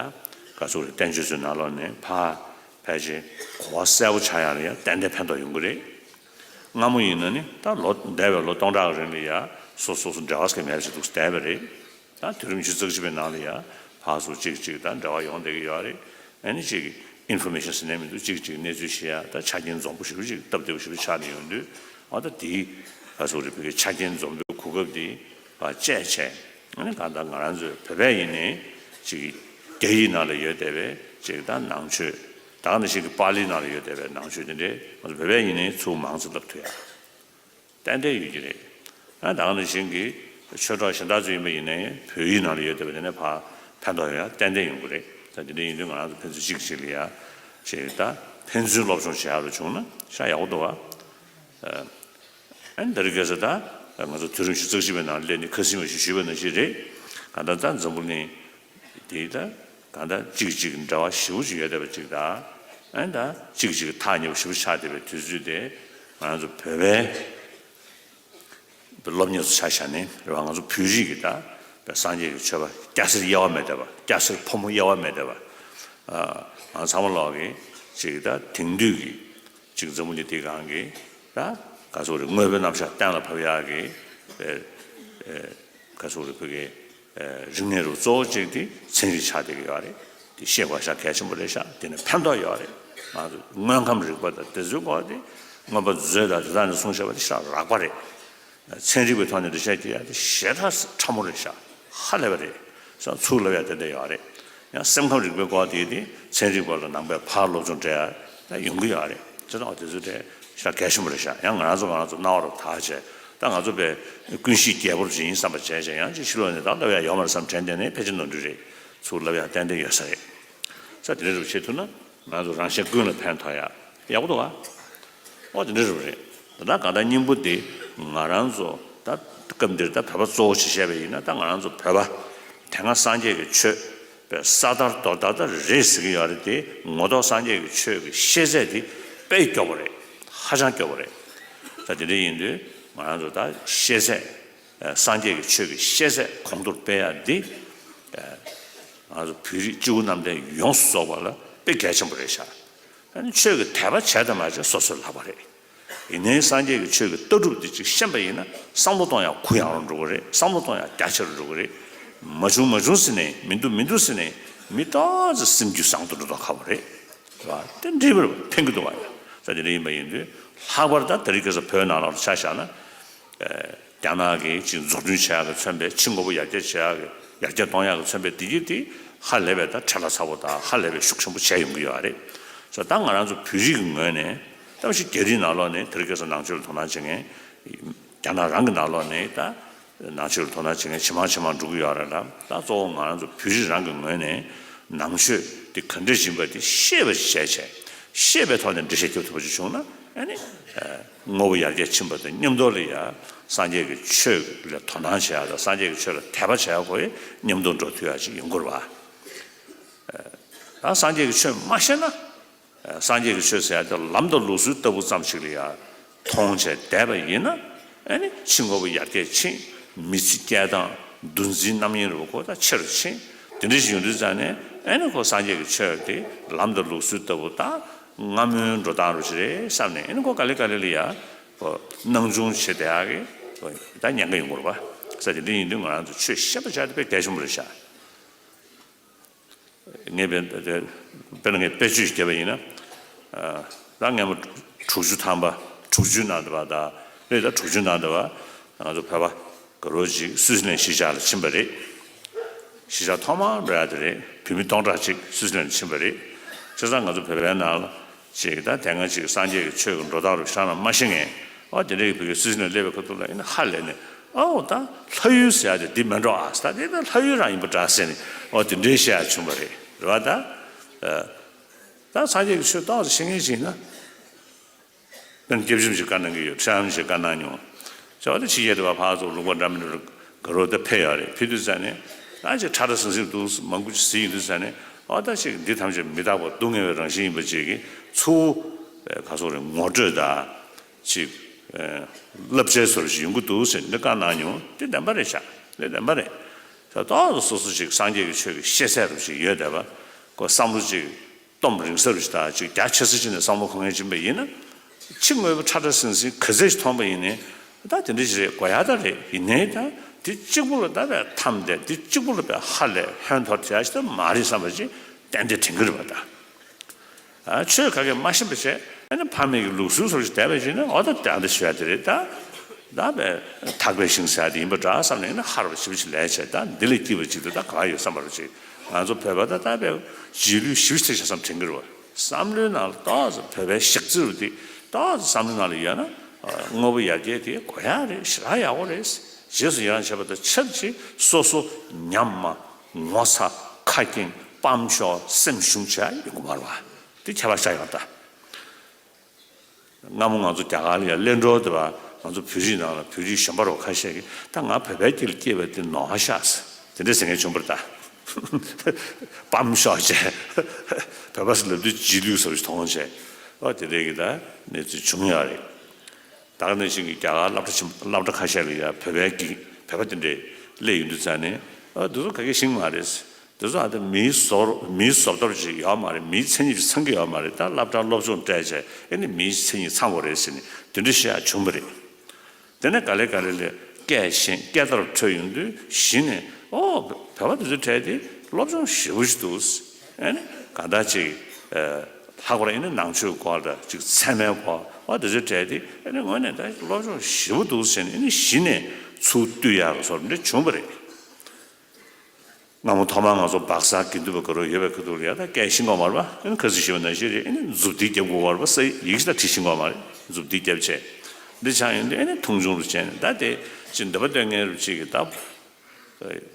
ག་ཚོད་རེད། བསྟན་བཅོས་ཚོའི་ནང་ལོགས་ནས་ཕར་ཕལ་ཆེར་གོ་བ་གསལ་པོ་ཆགས་ཡ་ལ་ཡ་ཏན་ཏན་ཕན་ཐོགས་ཡོང་གི་རེད། སྔ་མོ་ཡིན་ན་ནི་ད་ལོ་འདས་པའི་ལོ་སྟོང་ཕྲག་གི་རིང་ལ་ཡ་སོ་སོ་སོ་འབྲེལ་བ་ཟེར་མཁན་མེད་པ་ཞིག་འདུག་བསྡད་པ་རེད། ད་དུས་རིམ་ཉི་ཤུ་རྩ་གཅིག་པའི་ནང་ལ་ཡ་ཕར་ཚུར་གཅིག་གཅིག་ད་འབྲེལ་བ་ཡོང་བསྡད་ཀྱི་ཡོད་རེད། ཨ་ནི་གཅིག་ཨིན་ཕོར་མེ་ཤན་ཟེར་ནས་མི་འདུག་གཅིག་གཅིག་གནས་ཚུལ་ཤེས་ཡ་ད་ཆ་རྐྱེན་འཛོམས་པོ་ཞེ་པོ་ཅིག་སྟབས་བདེ་པོ་ཞེ་པོ་ཆགས་ནས་ཡོང་དུས་ཨ་ད་དེའི་ ག་ཟེར་རེད། བོད་ཀྱི་ཆ་རྐྱེན་འཛོམས་པའི་གོ་སྐབས་འདི་ཕར་སྤྱད་བྱས། ཨ་ནི་གང་ལྟར་ང་རང་ཚོའི་བོད་པ་ཡིན་ནའི་ཅིག་རྒྱ་ཡིག་ནང་ལ་ཡོད་བསྡད་པའི་ཅིག་ད་ནང་ཆོས། ད་ག་ནང་བཞིན་གྱི་པཱ་ལི་ནང་ལ་ཡོད་བསྡད་པའི་ནང་ཆོས་དེ་འདྲའི་ང་ཚོ་བོད་པ་ཡིན་ནའི་ཚུར་མང་ཙམ་བསླབ་ཐུབ་ཡ་ཏན་ཏན་ཡོད་ཀྱི་རེད། ཨ་ད་ག་ནང་བཞིན་གྱི་ཆོས་གྲོགས་གཞན་དག་ཚོ་ཡིན་པ་ཡིན་ནའི་བོད་ཡིག་ནང་ལ་ཡོད་བསྡད་པ་དེ་ནས་ཕར་ཕན་ཐོགས་ཡོང་ཡ་ཏན་ཏན་ཡོང་གི་རེད། ད་དེ་འདྲ་ཡིན་དུས་ང་རང་ཚོ་ཕན་ཚུན་གཅིག་གཅིག་ལ་ཡ་ཅིག་ད་ཕན་ཚུན་སློབ་སྦྱོང་བྱེད་ཡག་ལ་བྱུང་ན་ཤ་ཡག་པོ་འདུག་ག་ཨ་ནི་ད་རེས་ཁ་སང་ད་ང་ཚོ་དུས་རིམ་བཞི་ཙམ་ཞིག་པའི་ནང་སླེབས་ནས་ཁ་སང་བཞིན་ཞུས་པ་ནང་བཞིན་རེད། གང་ལྟར་ད་འཛམ་བུ་གླིང་དེ་ད་གང་ལྟར་གཅིག་གཅིག་འབྲེལ་བ་ཞེ་པོ་ཅིག་ཡོད་བསྡད་པ་ཅིག་དང་། ཨ་ནི་ད་གཅིག་གཅིག་ཐག་ཉེ་པོ་ཞེ་པོ་ཆགས་བསྡད་པའི་དུས་ཚོད་དེ་ང་ཚོ་བོད་པའི་སློབ་གཉེར་ཚོ་ཆ་བཞག་ནས་རེད་བ། ང་ཚོ་བོད་རིགས་ཀྱི་ད་སངས་རྒྱས་ཀྱི་ཆོས་པ་སྐྱ་སེར་དབྱེ་བ་མེད་བསྡད་པ། སྐྱ་སེར་ཕོ་མོ་དབྱེ་བ་མེད་བསྡད་པ། ཨ་ང་ཚང་མ་ལོག་གི་ཅིག་ད་དེང་དུས་ཀྱི་ཅིག་འཛམ་བུ་གླིང་འདིའི་སྒང་གི་ད་ག་ཟེར་རེད། དངོས་པོའི་རྣམ་གཞག་གཏན་ལ་ཕབ་ཡག་གི་ཨེ་ཨེ་ག་ཟེར་རེད། བོད་ཀྱི་ཨེ་རིག་གནས་རུ་གཙོ་བོ་གཅིག་དེ་ཚན་རིག་ཆགས་བསྡད་ཀྱི་ཡོད་རེད། དེ་ཤེས་དགོས་ཤ་གལ་ཆེན་པོ་རེད་ཤག་དེ་ནས་ཕན་ཐོགས་ཡོད་རེད། ང་ཚོ་དངོས་ཁམས་རིག་པ་དང་དེ་ཚོའི་སྐོར་དེ་མངོན་པ་མཛོད་དང་དེ་དག་ནས་གསུངས་བཞག་པ་དེ་ཤ་རགས་པ་རེད། ཚན་རིག་པའི་ཐོག་ནས་འགྲེལ་བཤད་རྒྱག་ཡ་དེ་ཞེ་དྲག་ཕྲ་མོ་རེད་ཤག་ཧ་ལས་པ་རེད། ཚུར་ལབ་ཡ་དེ་འདྲ་ཡོད་རེད། ཡང་སེམས་ཁམས་རིག་པའི་སྐོར་དེ་དེ་ཚན་རིག་པ་ལ་ནང་པའི་ཕར་སློབ་སྦྱོང་སྤྲད་ཡ་ད་ཡོང་གི་ཡོད་རེད། བྱས་ཙང་དེ་ཚོ་དེ་ཤ་གལ་ཆེན་པོ་རེད་ཤག་ཡང་ང་རང་ཚོ་ང་རང་ཚོ་སྣང་བ་རུ་དག་བྱས། ད་ང་ཚོ་པའི་ཀུན་གཤིས་རྒྱས་པོ་ཅིག་ཡིན་བསམ་པ་བྱས་བྱས། ཡང་ཅིག་ཕྱི་ལོགས་ནས་ད་ལབ་ཡ་ཡོད་མ་རེད་བསམ་དྲན་བསྡད་ནས་ཕལ་ཆེར་ནོར་འཁྲུལ་རེད། ཚུར་ལབ་ཡ་ཏན་ཏན་ཡོད་ས་རེད། ས་དེ་འདྲ་རུ་བྱེད་ཐུབ་ན་ང་ཚོ་རང་གཞན་ཀུན་ལ་ཕན་ཐོགས་ཡ་ཡག་པོ་འདུག་ག་ཨོ་དེ་འདྲ་རུ་རེད། ད་ལྟ་གང་ལྟར་སྙིང་པོ་དེ་ང་རང་ཚོ་ད་སྐབས་འདིར་ད་བོད་པ་གཙོ་བོ་ཅིག་བཤད་པ་ཡིན་ན། ད་ང་རང་ཚོ་བོད་པ་དེ་སྔ་སངས་རྒྱས་ཀྱི་ཆོས་པའི་ས་དར་རྡོ་དར་ད་རེད་ཟེར་གྱི་ཡོད་རེད་དེ། ངོ་ཐོག་སངས་རྒྱས་ཀྱི་ཆོས་ཀྱི་ཤེས་ཚད་དེ་དཔེ་སྐྱོ་པོ་རེད། ཧ་ཅང་སྐྱོ་པོ་རེད། ད་དེ་འདྲ་ཡིན་དུས་ང་རང་ཚོ་ད་ཤེས་ཚད། སངས་རྒྱས་ཀྱི་ཆོས་ཀྱི་ཤེས་ཚད་གོང་མཐོར་སྤེལ་ཡ་འདི་ང་ཚོ་བོད་རིགས་སྤྱི་བོ་གནམ་བསྟན་ཡོངས་སུ་རྫོགས་པ་ལ་དཔེ་གལ་ཆེན་པོ་རེད་ཤག་ཨ་ནི་ཆོས་ཀྱི་དད་པ་བྱས་དང་མ་བྱས་སོ་སོའི་ལག་པ་རེད། ཡིན་ནའི་སངས་རྒྱས་ཀྱི་ཆོས་ཀྱི་ལྟ་གྲུབ་འདི་ཅིག་ཤེས་པ་ཡིན་ན་བསམ་བློ་གཏོང་ཡག་གུ་ཡངས་རུ་འགྲོ་གི་རེད། བསམ་བློ་གཏོང་ཡག་རྒྱ་ཆེ་རུ་འགྲོ་གི་རེད། མ་བྱུང་མ་བྱུང་ཟེར་ནས། མི་འདུག་མི་འདུག་ཟེར་ནས་མི་ཏོག་ཙམ་སེམས་རྒྱུད་བཟང་དུ་འགྲོ་མདོག་ཁ་པོ་རེད། རེད་བ། དེ་འདྲའི་བར་ཕན་གྱི་འདུག་བ། ཡ་ས་དེ་འདྲ་ཡིན་པ་ཡིན་དུས་ལྷག་པར་ད་ད་རེས་ཁ་སང་བོད་ནང་ལོགས་ལ་ཆ་བཞག་ན། རྒྱ་ནག་གིས་ཅིག་འཛུགས་སྐྲུན་བྱེད་ཡག་གི་མཚོན་པའི། ཕྱི་དངོས་པོ་ཡར་རྒྱས་བྱེད་ཡག་གི། ཡར་རྒྱས་གཏོང་ཡག་གི་མཚོན་པའི་བདེ་སྐྱིད་དེ་ཧ་ལས་པའི་ད་ཁྲལ་ལ་ཚ་པོ་དང་ཧ་ལས་པའི་ཤུགས་ཆེན་པོ་བྱས་ཡོང་གི་ཡོད་རེད། ས་ད་ང་རང་ཚོ་བོད་རིགས་ཀྱི་ངོས་ནས་ད་ཕྱི་རྒྱ་རིགས་ནང་ལོགས་ནས་དེ་རིང་ཁ་སང་ནང་ཆོས་ལ་དོ་སྣང་བྱེད་མཁན། རྒྱ་ནག་རང་གི་ནང་ལོགས་ནས་ད་ནང་ཆོས་ལ་དོ་སྣང་བྱེད་མཁན་ཇེ་མང་ཇེ་མང་འགྲོ་གི་ཡོད་རེད་ལ། ད་གཙོ་བོ་ང་རང་ཚོ་བོད་རིགས་རང་གི་ངོས་ནས་ནང་ཆོས་དེ་ག་འདྲ་ཡིན་པ་དེ་ཤེས་པ་བྱས་བྱས། ཤེས་པའི་ཐོག་ནས་འགྲེལ་བཤད་རྒྱབ་ཐུབ་པ་ཅིག་བྱུང་ན། ཨ་ནི་དངོས་པོ་ཡར་རྒྱས་ཕྱིན་པ་དང་མཉམ་དུ་ལ་ཡ་སངས་རྒྱས་ཀྱི་ཆོས་ལ་དོ་སྣང་བྱེད་ཡག་དང་། སངས་རྒྱས་ཀྱི་ཆོས་ལ་དད་པ་བྱེད་ཡག་གོ་ཡ་མཉམ་དུ་འགྲོ་ཐུབ་ཡག་ཅིག་ཡོང་གི་རེད་བ། ད་སངས་རྒྱས་ཀྱི་ཆོས་མ་ཤེས་ན། སངས་རྒྱས་ཀྱི་ཆོས་ཟེར་ཡ་དེ་ལམ་དང་ལུགས་སྲོལ་ལྟ་བུ་ཙམ་ཞིག་ལ་ཡ་མཐོང་བྱས་བསྡད་པ་ཡིན་ན། ཨ་ནི་ཕྱི་དངོས་པོ་ཡར་རྒྱས་ཕྱིན། མི་ཚེ་སྐྱེལ་སྟངས་འདུ་འཛིའི་རྣམ་གཡེང་རུ་ཁོ་ད་ཆེ་རུ་ཕྱིན། དེ་འདྲ་ཞིག་ཡོང་དུས་ཙང་ནས་ཨ་ནི་ཁོ་སངས་རྒྱས་ཀྱི་ཆོས་དེ་ལམ་དང་ལུགས་སྲོལ་ལྟ་བུ་ད་སྔ་མོའི་འགྲོ་སྟངས་རུ་ཞིག་རེད་བསམ་ནས། ཨ་ནི་ཁོ་ག་ལེ་ག་ལེ་ལ་ཡ་ཁོ་སྣང་ཆུང་བྱེད་བསྡད་ཡག་གི་ཁོ་ད་ཉེན་ཁ་ཡོང་གི་རེད་པ། ས་དེ་འདྲ་ཡིན་དུས་ང་རང་ཚོ་ཆོས་ཤེས་པ་བྱ་དེ་དཔེ་གལ་ཆེན་པོ་རེད་ཤག་ངས་དཔེ་དཔེར་ན་ངས་དཔེ་བརྗོད་ཞིག་བརྒྱབ་པ་ཡིན་ན། ད་སྔ་མོ་དྲུག་ཅུ་ཐམ་པ། དྲུག་ཅུའི་ནང་དུ་བ་ད་རེད། ད་དྲུག་ཅུའི་ནང་དུ་བ་ང་ཚོ་བོད་པ་དགའ་རོགས་ཅིག་སུའུ་ཙི་ལན་གཞིས་ཆགས་ལ་ཕྱིན་པ་རེད། གཞིས་ཆགས་ཐོག་མར་འགྲོ་ཡག་དེ་རེད། བོད་མི་སྟོང་ཕྲག་ཅིག་སུའུ་ཙི་ལན་ལ་ཕྱིན་པ་རེད། བྱས་ཙང་ང་ཚོ་བོད་པའི་ནང་ལ་ཅིག་ད་དེ་སྔ་ཅིག་སངས་རྒྱས་ཀྱི་ཆོས་ཀྱི་འགྲོ་སྟངས་རུ་ཤ་ན་མ་ཤེས་མཁན། ཨོ་དེ་འདྲ་གི་བོད་ཀྱི་སུའུ་ཙི་ལན་སླེབས་པའི་ཁ་ཐུག་ལ་ཡིན་ན་ཧ་ལས་ནས། ཨོ་ད་ལྷ་ཡུལ་ཟེར་ཡག་དེ་འདི་མིན་འགྲོ་ཨ། ད་དེ་ད་ལྷ་ཡུལ་རང་ཡིན་པ་འདྲ་ཟེར་ནས། ཨོ་དེ་འདྲའི་བཤད་ཡག་བྱུང་བ་རེད། རེད་བ། ད་ད་སངས་རྒྱས་ཀྱི་ཆོས་ཏོག་ཙམ་ཤེས་མཁན་ཞིག་ཡིན་ན། དཔེར་ན་སྐྱབས་ཆེན་ཞིག་བཀའ་གནང་གི་ཡོད། ཁྲི་ཨ་མ་ཞིག་བཀའ་གནང་མྱོང་། ཅོག་དེ་ཕྱི་རྒྱལ་དུ་བ་ཕར་ཚུར་ལུང་པ་འདྲ་མི་འདྲ་དགའ་རོགས་དེ་ཕེབས་ཡོད་རེད། ཕེབས་དུས་ཙ་ནས་ད་ཅིག་ཁྲ་ཁྲ་ཟིང་ཟིང་འདུག་མང་པོ་ཅིག་ཟིན་ཡོང་དུས་ཙ་ནས། ཨོ་ད་ཅིག་འདི་ཐམས་ཅད་མི་རྟག་པ་སྡུག་བསྔལ་བའི་རང་བཞིན་ཡིན་པ་ཅིག་གི་ཚུར་ག་སོགས་རེད། ངོ་སྤྲོད་དང་ཅིག་བསླབ་བྱའི་བཟོ་འདྲ་ཞིག་ཡོང་གི་འདུག་ཟེར་འདི་བཀའ་གནང་མྱོང་། འདི་བདེན་པ་རེད་ཤག་འདི་བདེན་པ་རེད། ད་ཏོག་ཙམ་སོ་སོ་ཅིག་སངས་རྒྱས་ཀྱི་ཆོས་ཀྱི་ཤེས་ཚད་རུ་ཞིག་ཡོད་བསྡད་པ། ཁོ་བསམ་བློ་ཅིག་གཏོང་རིང་ས་རུ་ཞིག་དང་ཅིག་རྒྱ་ཆེ་ས་ཅིག་ནས་བསམ་བློ་འཁོར་མཁན་ཅིག་ཡིན་པ་ཡིན་ན། ཕྱི་དངོས་པོ་ཁྲ་ཁྲ་ཟིང་ཟིང་ག་ཚད་ཞིག་མཐོང་པ་ཡིན་ནའི། ད་དེ་འདྲ་ཞིག་རེད། དགོས་ཡག་ད་རེད། ཡིན་ནའི་ད་དེ་གཅིག་པུ་ལ་ད་བས་འཐམས་ཏེ། དེ་གཅིག་པུ་ལ་བས་ཧ་ལས་ཧོན་འཐོར་བྱ་ཞིག་ད་མ་རེད་བསམ་པ་ཅིག་ཏན་ཏན་དྲན་གྱི་རེད་པ། ད་ཨ་ཆོས་ག་གེ་མ་ཤེས་པ་བྱས། ཨ་ནི་ཕ་མེས་ཀྱི་ལུགས་སྲོལ་སོགས་ཞིག་བསྡད་པ་ཡིན་ན། ཨོ་ད་ད་འདི་ཞུ་ཡག་དེ་རེད། ད་ ད་བས་ཐག་པའི་ཤིང་ཟེར་ཡ་དེ་ཡིན་པ་འདྲ་བསམ་ནས་ན་ཧར་བ་ཞིབ་ཞིབ་ལས་བྱས། ད་འདི་ལས་སྐྱིད་པ་ཅིག་དེ་ད་གང་ཡོད་བསམ་པ་རེད་ཅིག་ང་ཚོ་བོད་པ་ད་ད་བས་རྗེས་ལུས་ཞིབ་ཞིབ་བྱས་བསམ་དྲན་གྱི་རེད་བ། བསམ་བློའི་ནང་ལ་ཏོག་ཙམ་བོད་པའི་ཞག་རྩི་རུ་དེ་ཏོག་ཙམ་བསམ་བློའི་ནང་ལ་ཡོད་ན། དངོས་པོ་ཡར་རྒྱས་དེ་གོ་ཡག་རེད། ཞེ་དྲག་ཡག་པོ་རེད། རྗེས་སུ་ཡི་རང་བྱེད་པ་དང་ཆབས་ཅིག་སོ་སོ་ཉམས་མ་ངོ་ཚ་ཁ་སྐྱེངས་སྤམ་ཤོར་སེམས་ཞུམ་བྱས་ཡོང་གི་མ་རེད་བ། དེ་ཁྱད་པར་ཆགས་ཡོང་ད། སྔ་མོ་ང་ཚོ་རྒྱ་གར་ལ་ཡང་གླེང་གྲོགས་དེ་བ་ང་ཚོ་བོད་རིགས་ནང་ལ་བོད་རིགས་གཞོན་པ་རོ་ཁ་ཤས་ཀྱིས་ད་ང་བོད་པའི་སྐྱེས་ལ་སྐྱེས་པ་དེ་ནོར་ཧ་ཤག་ཟེར་དེ་འདྲ་ཟེར་མཁན་བྱུང་བ་རེད་ད། སྤམ་ཤོར་བྱས། བོད་པ་ཟེར་ལབ་དུས་རྗེས་ལུས་བཟོ་ཞིག་མཐོང་བྱས། ཨོ་དེ་འདྲའི་གི་ད་གནས་ཚུལ་བྱུང་ཡོད་རེད། ད་ག་ནང་བཞིན་གྱི་རྒྱ་གར་སློབ་གྲྭ་ཆེན་སློབ་གྲྭ་ཁ་ཤས་ལ་ཡང་བོད་པའི་གི་བོད་པ་དེ་འདྲའི་སླེབས་ཡོང་དུས་ཙང་ནས། ཨ་འདི་ཚོ་ག་གེ་ཤེས་མ་རེད། འདི་ཚོ་ཨ་ད་མིའི་བཟོ་མིའི་བཟོ་ལྟ་ཅིག་ཡོད་མ་རེད། མིའི་མཚན་ཉིད་ཅིག་ཚང་གི་ཡོད་མ་རེད། ད་སློབ་གྲྭ་སློབ་སྦྱོང་སྤྲད་བྱས་ཨེ་ནི་མིའི་མཚན་ཉིད་ཚང་དགོས་རེད་ཟེར་ནས་དེ་འདྲ་བཤད་ཡ་བྱུང་བ་རེད། དེ་ནས་ག་ལེ་ག་ལེ་ལས་སྐད་ཤེས་སྐད་བརྡ་འཕྲོད་ཡོང་དུས་གཞི་ནས་ཨོ་བོད་པ་དེ་ཚོའི་གྲས་དེ་སློབ་སྦྱོང་ཞེ་པོ་ཞིག་འདུག་ཨེ་ནི་གང་ལྟར་ཅིག་ལྷག་པར་ཨེ་ནི་ནང་ཆོས་སྐོར་དང་ཅིག་ཚད་མའི་སྐོར་ཨོ་དེ་ཚོའི་གྲས་དེ་ཨེ་ནི་དངོས་གནས་ད་སློབ་སྦྱོང་ཞེ་པོ་འདུག་ཟེར་ནས་ཨེ་ནི་གཞི་ནས་ཚུར་བཏུས་ཡག་གི་བཟོ་འདྲ་བྱུང་བ་རེད། སྔ་མོ་ཐོག་མར་ང་ཚོ་སྦག་ས་དགེ་འདུན་པ་དགའ་རབ་ཡོད་པའི་ཁ་ཐུག་ལ་ཡ་ད་སྐད་ཤེས་ཀྱི་ཡོད་མ་རེད་པ། ཨེ་ནི་ཁ་སང་ཞུས་པ་ནང་བཞིན་རེད། ཨེ་ནི་མཛུབ་ཐེལ་རྒྱབ་དགོས་པ་རེད་པ། ས་ཡིག་ཞིག་ད་བྲིས་ཤེས་ཀྱི་ཡོད་མ་རེད། མཛུབ་ཐེལ་རྒྱབ་བྱས། འདི་ཆགས་ཡོང་དུས་ཨེ་ནི་མཐོང་ཆུང་རུ་བྱས་ནས་ད་དེ་ཅིག་འདོད་པ་སྟོན་མཁན་རུ་ཅིག་གིས་ད་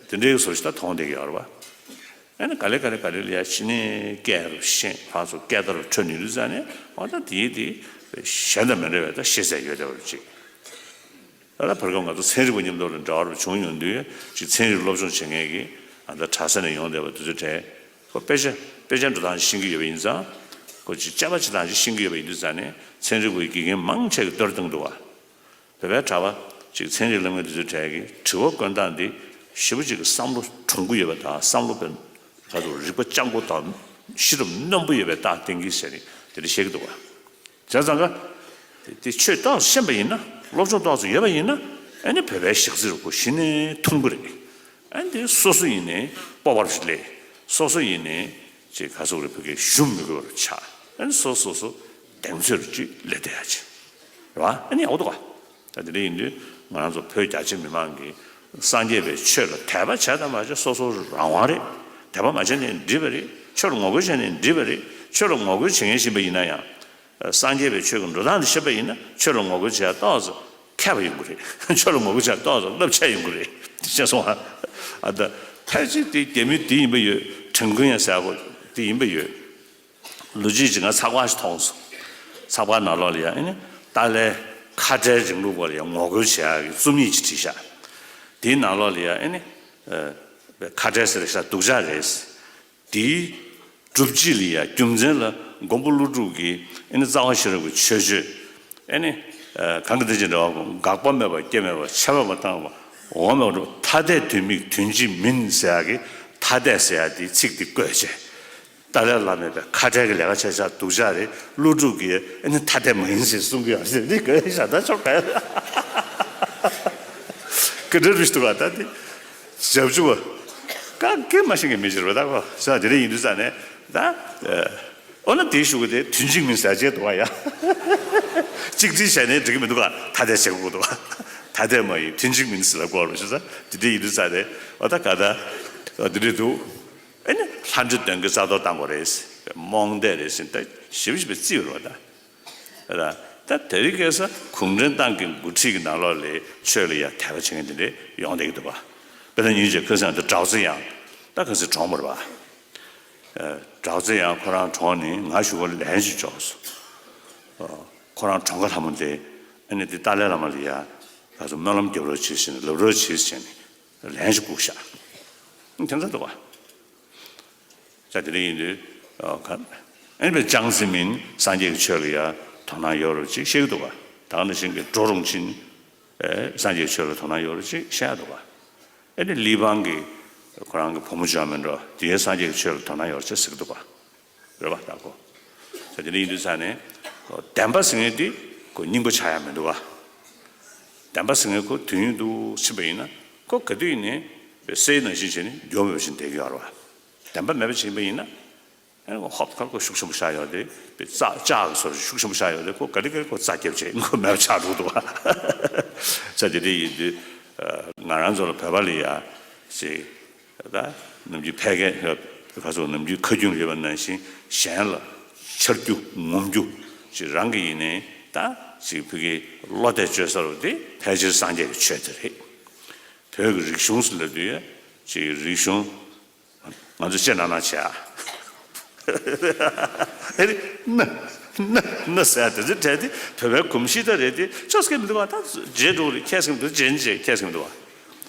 དེ་འདྲའི་བཟོ་ཞིག་ད་མཐོང་བསྡད་ཀྱི་ཡོད་རེད་པ། ཨེ་ནི་ག་ལེ་ག་ལེ་ག་ལེ་ལ་ཡ་ཕྱི་ནས་སྐད་རུ་ཤེས་ཕར་ཚུར་སྐད་བརྡ་རུ་འཕྲོད་ནས་འདུག་ཙང་ནས་ཨ་ད་དེའི་དེ་གཞན་དང་མི་འདྲ་བའི་ད་ཤེས་ཚད་ཡོད་བསྡད་པ་རུ་ཅིག་ད་ལྟ་བར་སྐབས་ང་ཚོ་ཚན་རིག་པ་མཉམ་དུ་ལ་འབྲེལ་བ་བྱུང་ཡོང་དུས་ཅིག་ཚན་རིག་སློབ་སྦྱོང་བྱེད་མཁན་གྱི་ཨ་ད་གྲྭ་ས་ནས་ཡོང་བསྡད་པ་དེ་ཚོའི་གྲས་ཁོ་དཔེ་ཆ་དཔེ་ཆ་འགྲོ་སྟངས་ཤེས་ཀྱི་ཡོད་པ་ཡིན་ཙང་། ཁོ་ཅིག་དཔྱད་པ་བྱེད་སྟངས་ཅིག་ཤེས་ཀྱི་ཡོད་པ་ཡིན་དུས་ཙང་ནས་ཚན་རིག་པའི་དགེ་རྒན་མང་ཆེ་གིས་གཏོར་བཏང་འདུག་བ། བོད་པའི་གྲྭ་པ་ཅིག་ཚན་རིག་སློབ་མཁན་དེ་ཚོའི་གྲས་ཀྱི་དྲི་བ་བཀོད་སྟངས་འདི་ཞེ་པོ་ཅིག་གི་བསམ་བློ་གྲུང་པོ་ཡོད་པ་དང་བསམ་བློ་དཔེ་ག་ཚོད་རིག་པ་སྤྱང་པོ་དང་ཤེས་རབ་རྣོན་པོ་ཡོད་པའི་རྟགས་བསྟན་གྱི་ཟེར་ནས་དེ་འདྲ་བཤད་ཀྱི་འདུག་བ། བྱས་ཙང་ཀ། དེ་ཆོས་ཏོག་ཙམ་ཤེས་པ་ཡིན་ན་སློབ་སྦྱོང་ཏོག་ཙམ་ཡོད་པ་ཡིན་ན་ཨ་ནི་བོད་པའི་ཞག་རྩི་རུ་ཁོ་གཞི་ནས་ཐུང་གི་རེད། ཨ་ནི་དེ་སོ་སོ་ཡིན་ནའི་སྤོབས་པ་རུ་ཞིག་སླེབས། སོ་སོ་ཡིན་ནའི་ཅིག་ག་ཟེར་དགོས་རེད་བོད་སྐད་ཞུམ་མི་དགོས་པ་རུ་ཆགས། ཨ་ནི་སོ་སོ་སོ་གདེང་ཚོད་རུ་ཅིག་སླེབས་བསྡད་ཡ་ཅིག་རེད་བ། ཨ་ནི་ཡག་པོ་འདུག་ག་ད་དེ་འདྲ་ཡིན་དུས་ང་རང་ཚོ་བོད་རྒྱ་ཆེ་མི་མང་གིས་སངས་རྒྱས་པའི་ཆོས་ལ་དད་པ་བྱས་དང་མ་བྱས་སོ་སོ་རང་དབང་རེད། དད་པ་མ་བྱས་ནའི་འགྲིག་པ་རེད། ཆོས་ལ་ངོ་རྒོལ་བྱས་ནའི་འགྲིག་པ་རེད། ཆོས་ལ་ངོ་རྒོལ་བྱེད་མཁན་ཞིག་ཡིན་པ་ཡིན་ན་ཡང་། སངས་རྒྱས་པའི་ཆོས་ཀྱི་འགྲོ་སྟངས་འདི་ཤེས་པ་ཡིན་ན་ཆོས་ལ་ངོ་རྒོལ་བྱེད་ཡ་ཏོག་ཙམ་མཁས་པ་ཡོང་གི་རེད། ཆོས་ལ་ངོ་རྒོལ་བྱེད་ཡ་ཏོག་ཙམ་རླབས་ཆེ་ཡོང་གི་རེད། དེ་བྱས་སོང་ཨ། ཨ་ད་ཕལ་ཆེར་དེ་རྒྱ་མི་དེ་ཡིན་པ་ཡོད། ཁྲེང་ཀོན་ཡ་ཟེར་བ་དེ་ཡིན་པ་ཡོད། ལོ་རྒྱུས་ཅིག་ང་ཚགས་པར་ཞིག་མཐོང་སོང་། ཚགས་པར་ནང་ལོགས་ལ་ཡ་ཨ་ནི་ཏཱ་ལའི་ཁ་བྲལ་རིང་ལུགས་པ་ལ་ཡ་ངོ་རྒོལ་བྱེད་ཡ་གི་རྩོམ་ཡིག་ཅིག་བྲིས་ཤག་དེའི་ནང་ལོགས་ལ་ཡ་ཨ་ནི། ཁ་བྲལ་ཟེར་ཤག་སྡུག་ཅག་རེད། དེའི་སྒྲུབ་བྱེད་ལ་ཡ་རྒྱུ་མཚན་ལ་མགོན་པོ་ཀླུ་སྒྲུབ་ཀྱི་ཨ་ནི་རྩ་བ་ཤེས་རབ་ཀྱི་ཆོས་སྤྱོད། ཨ་ནི། གང་གི་དེ་ཅི་འདྲ་བ་འགག་པ་མེད་པ་སྐྱེ་མེད་པ་ཆད་པ་མ་བཏང་བ་འོག་མ་འགྲོ་ཐ་དད་དོན་དམིགས་དོན་གཅིག་མིན་ཟེར་ཡ་གི་ཐ་དད་ཟེར་ཡ་དེའི་ཚིག་དེ་བཀོད་བྱས། ཏཱ་ལའི་བླ་མས་པའི་ཁ་བྲལ་གྱི་ལས་ཀ་བྱས་ཤག་སྡུག་ཅག་རེད། ཀླུ་སྒྲུབ་ཀྱིས་ཨ་ནི་ཐ་དད་མ་ཡིན་ཟེར་གསུང་གི་ཡོད་ཟེར་འདི་དགོས་ཤག་ད་ཆོག་ག་ག་འདྲ་རུ་ཞིག་འདུག་ག་ད་འདི་ཞབས་ཞུ་བ་ག་གེ་མ་ཤེས་མཁན་མི་ཞིག་རེད་པ། ད་གོ་ས་དེ་འདྲ་ཡིན་དུས་ཙང་ནས་ད་ཨོ་ན་དེའི་གཞུག་གུ་དེ་དོན་གཅིག་མིན་ཟེར་བྱས་འདུག་ག་ཡ། གཅིག་སྒྲིལ་བྱས་ནས་འགྲིག་གི་མི་འདུག་ག་ཐ་དད་བྱེད་དགོས་འདུག་ག་ཐ་དད་མ་ཡིན་དོན་གཅིག་མིན་ཟེར་ལ་གོ་རུ་ཞིག་ད་དེ་འདྲ་ཡིན་དུས་ཙང་ནས་ཨོ་ད་ག་ད་ཨོ་དེ་འདྲ་འདུག་ཨ་ནི་ལྷ་འདྲེ་གདོན་བགེགས་རྩ་གཏོར་བཏང་དགོས་རེད། རྨོངས་དད་རེད་ཟེར་ད་ཞིབ་ཞིབ་རྩིས་ཡོད་རེད་བ་ད། ད་དེ་རིང་ཁ་སང་གུང་ཁྲན་ཏང་གི་འགོ་ཁྲིད་ཀྱི་ནང་ལོགས་ལ་ཆོས་ལ་ཡ་དད་པ་བྱེད་མཁན་དེ་འདྲས་ཡོང་བསྡད་ཀྱི་འདུག་བ། དཔེར་ན་ཉིན་ཞིག་ཁ་སང་དེ་གྲོགས་ཚེ་དབྱངས་ད་ཁ་སང་གྲོངས་པ་རེད་བ། གྲོགས་ཚེ་དབྱངས་ཁོ་རང་གྲོངས་ནས་ང་ཞུ་བ་ལན་ཞིག་འབྱོར་སོང་། ཁོ་རང་གྲོངས་ཁ་ལྷ་མོ་དེ་ཨ་ནི་དེ་ཏཱ་ལའི་བླ་མ་ལ་ཡ་ག་ཚོད་སྨོན་ལམ་རྒྱབ་རོགས་བྱེད་ཟེར་ནས་ལབ་རོགས་བྱེད་ཟེར་ནས་ལན་ཞིག་བསྐུར་ཤག་དེ་འདྲ་འདུག་བ། ད་དེ་འདྲ་ཡིན་དུས་ཨ་ཁ་ཨེ་པའི་ཅང་ཙེ་མིན་སངས་རྒྱས་ཀྱི་ཆོས་ལ་ཡ་དོ་སྣང་ཡོད་རེད་ཅིག་བཤད་ཀྱི་འདུག་ག་ད་ག་ནང་བཞིན་གྱི་ཀྲོ་རུང་ཆིན་ཨེ་སངས་རྒྱས་ཀྱི་ཆོས་ལ་དོ་སྣང་ཡོད་རེད་ཅིག་བཤད་འདུག་ག་ཨེ་ནི་ལི་པང་གི་ཁོ་རང་གི་བུ་མོ་ཅང་མིན་འགྲོ་དེའི་སངས་རྒྱས་ཀྱི་ཆོས་ལ་དོ་སྣང་ཡོད་རེད་ཅིག་ཟེར་གྱི་འདུག་ག་རེད་པ་ད་གོ་ད་དེ་འདྲ་ཡིན་དུས་ཙང་ནས་བདེན་པ་ཟེར་མཁན་དེ་ཁོ་སྙིང་པོ་ཆགས་ཡ་མི་འདུག་ག་བདེན་པ་ཟེར་མཁན་ཁོ་དུས་ཡུན་དུ་ཕྱིན་པ་ཡིན་ན་ཁོ་ག་དུས་ཡིན་ནའི་སའི་ནང་བཞིན་བྱས་ནས་འགྱོ་མེད་པ་བཞིན་བསྡད་ཀྱི་ཡོད་རེད་བ། བདེན་པ་མེད་པ་བྱེད་པ་ཡིན་ན། ཨེ་ཧོབ་ཁར་ཁོ་ཤུགས་ཆེན་པོ་བཞག་ཡོད་དེ། པའི་རྩ་ལྕགས་ཀྱི་བཟོ་ཤུགས་ཆེན་པོ་བཞག་ཡོད་དེ་ཁོ་ག་ལེ་ག་ལེ་ཁོ་རྩ་རྒྱབ་བྱས་ཁོ་མེད་པ་ཆགས་འགྲོ་འདུག་བ། ས་དེ་འདྲ་ཡིན་དུས་ང་རང་ཚོ་ལ་བོད་པ་ལ་ཡ་ཞིག་ད་ནམ་རྒྱུན་ཕལ་སྐད་ཁ་སོགས་ནམ་རྒྱུན་ཁ་རྒྱུན་ཡོད་པ་ནང་བཞིན་གཞན་ལ་ཆ་རྒྱུ་ངོམ་རྒྱུ་ཞིག་རང་གི་ཡིན་ནའི་ད་ཞིག་ཕ་གི་བློ་གཏད་བཅོལ་ས་རུ་དེ་ཕལ་ཆེར་སངས་རྒྱས་ཀྱི་ཆོས་དེ་རེད། བོད་ཀྱི་རིག་གཞུང་ཟེར་ལབ་དུས་ཡ་ཅིག་རིག་གཞུང་ང་ཚོ་སྤྱིར་ནང་ནང་བྱས་ཨ། ཨེ་རེད། ན་ན་ན་ཟེར་དེ་ཚོ་བྲལ་ཏེ་བོད་པའི་གོམས་གཤིས་ད་རེད་དེ་ཅོག་སྐད་མི་འདུག་བ། ད་རྗེས་འགྲོ་རེད། ཁྱད་སྐད་མི་འདུག་རྗེས་རྗེས་ཁྱད་སྐད་མི་འདུག་བ།